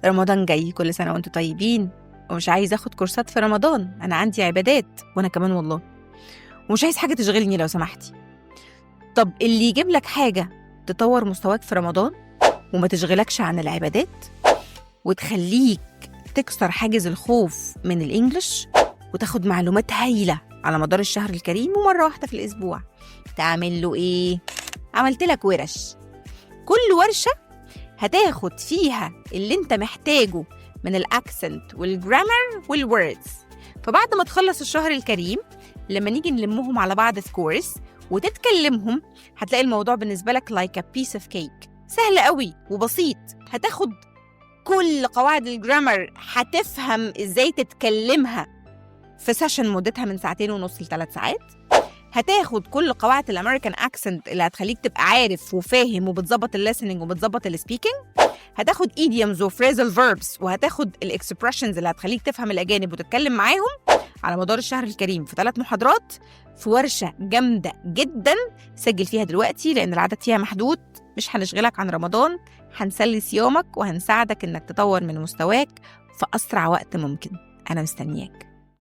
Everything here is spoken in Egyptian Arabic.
رمضان جاي، كل سنة وانتم طيبين، ومش عايز اخد كورسات في رمضان، انا عندي عبادات. وانا كمان والله، ومش عايز حاجة تشغلني لو سمحتي. طب اللي يجيب لك حاجة تطور مستواك في رمضان وما تشغلكش عن العبادات وتخليك تكسر حاجز الخوف من ال English وتاخد معلومات هايلة على مدار الشهر الكريم ومرة واحدة في الأسبوع، تعمل له إيه؟ عملت لك ورش، كل ورشة هتاخد فيها اللي انت محتاجه من ال accent وال grammar وال words. فبعد ما تخلص الشهر الكريم، لما نيجي نلمهم على بعض في course وتتكلمهم، هتلاقي الموضوع بالنسبة لك like a piece of cake، سهل قوي وبسيط. هتاخد كل قواعد ال grammar، هتفهم ازاي تتكلمها في session مدتها من ساعتين ونص ل3 ساعات. هتاخد كل قواعد ال American accent اللي هتخليك تبقى عارف وفاهم وبتظبط ال listening وبتظبط ال speaking. هتاخد idioms و phrasal verbs، وهتاخد ال expressions اللي هتخليك تفهم الاجانب وتتكلم معاهم على مدار الشهر الكريم في 3 محاضرات في ورشه جامدة جدا. سجل فيها دلوقتي لان العدد فيها محدود. مش هنشغلك عن رمضان، هنسلي صيامك وهنساعدك انك تطور من مستواك في اسرع وقت ممكن. انا مستنياك.